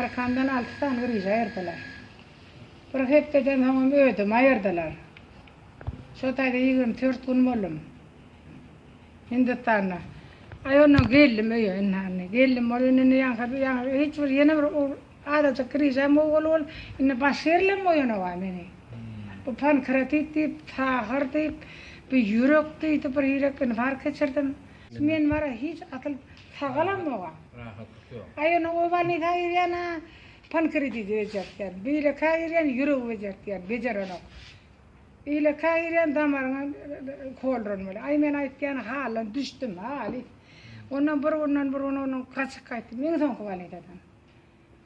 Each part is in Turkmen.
Arkamdan alty sany griža aýyrdylar. Bir hepdeden soňam ödümi aýyrdylar. Şo taýda 24 gün boldum. Hindistanda. Aý ondan geldim öýe indi. Geldim ol indi ýaňky ýaňky hiç bir ýene bir azajyk grižam gowy bolup ol indi başga ýerlem goýanok-a meni. Bu pankreatit diýip, sahar diýip, bu ýürek diýdi, bir ýürek infarkt geçirdim. Men bara hiç asyl sagalamok-a. Rahatlyk ýok. Aý ony o bolnisa girýän-ä pankreatiti bejertýän. Beýlekä girýän ýüregi bejertýän, bejerenok. Beýlekä girýän damaryňa kolran bolýar. Aý men aýtýan haldan düşdüm, halys. Ondan bir günden bir gün ondan gaçyp gaýtdym iň soňky bolnisadan.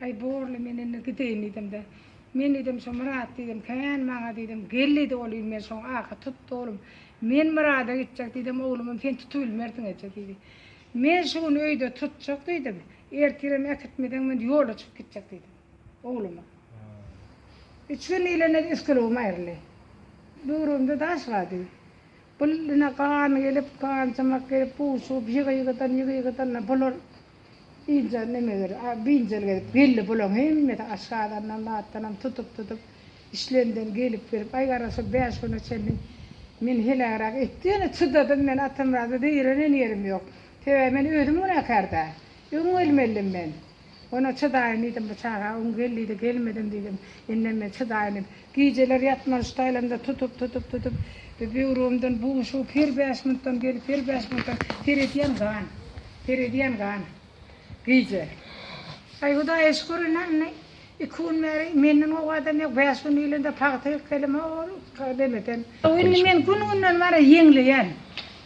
Aý borly men indi gideýin diýdim-de. Men diýdim şo Myrat diýdim kän maňa diýdim gel diýdi ol men şoň ahy tutdy oglum. Men Myrada gitjek diýdim oglumam sen tutubilmersiň eje diýdi. Men şu gün öýde tutjak diýdim. Ertirem äkitmeseň men ýola çykyp gitjek diýdim ogluma. Üç gün diýlende üsgülewim aýryldy. Böwregimde daş bardy. Bul ine gan gelip, ganjymak gelip, buşugyp ýygy-ýygydan, ýygy-ýygydan bular Ince neme ger, biynjalyk edip geldi bulaň hemmesi aşgazandan zatdanam tutup tutup işlenden gelip gelip aý gara şo bäş güne çenli meni helägräk etdi ýöne çydadym men Atamyrada zeýrenen ýerim ýok sebäbi men özüm günäkärdä öň gelmelidim men ona çydaýyn diýdim bu çaga öň gel diýdi gelmedim diýdim indem men çydaýyn diýip gijeler ýatman şu taýlamda tutup tutup tutup böwregimden buşugyp her bäş minutdan gelip her bäş minutdan seredýän gan. Seredýän gan. Gije. Aý Hudaýa şükür ine indi iki gün bäri menden gowy adam ýok. Bäş gün diýlende pagta ekselim o nemeden. Indi men gün-günden bara ýeňleýän.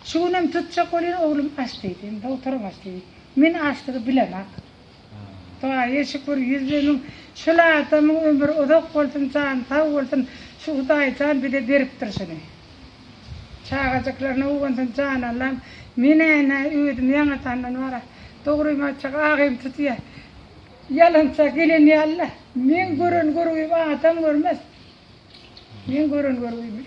Şu günem tutjak welin oglum aç diýdi. Indi dogtoram aç diýdi. Men açlygy bilemak. Hudaýa şükür ýüzde müň şul adamyň ömri uzak bolsun jany sag bolsun şu Hudaýjan bize beripdir şuny. Çagajyklaryna guwansyn jan Allam men-ä ine özüm ýaňadandan bara dogrymy aýtjak agym tutýa ýalança gelen ýaly-la meň gören görgümi adam görmez meň gören görgümi.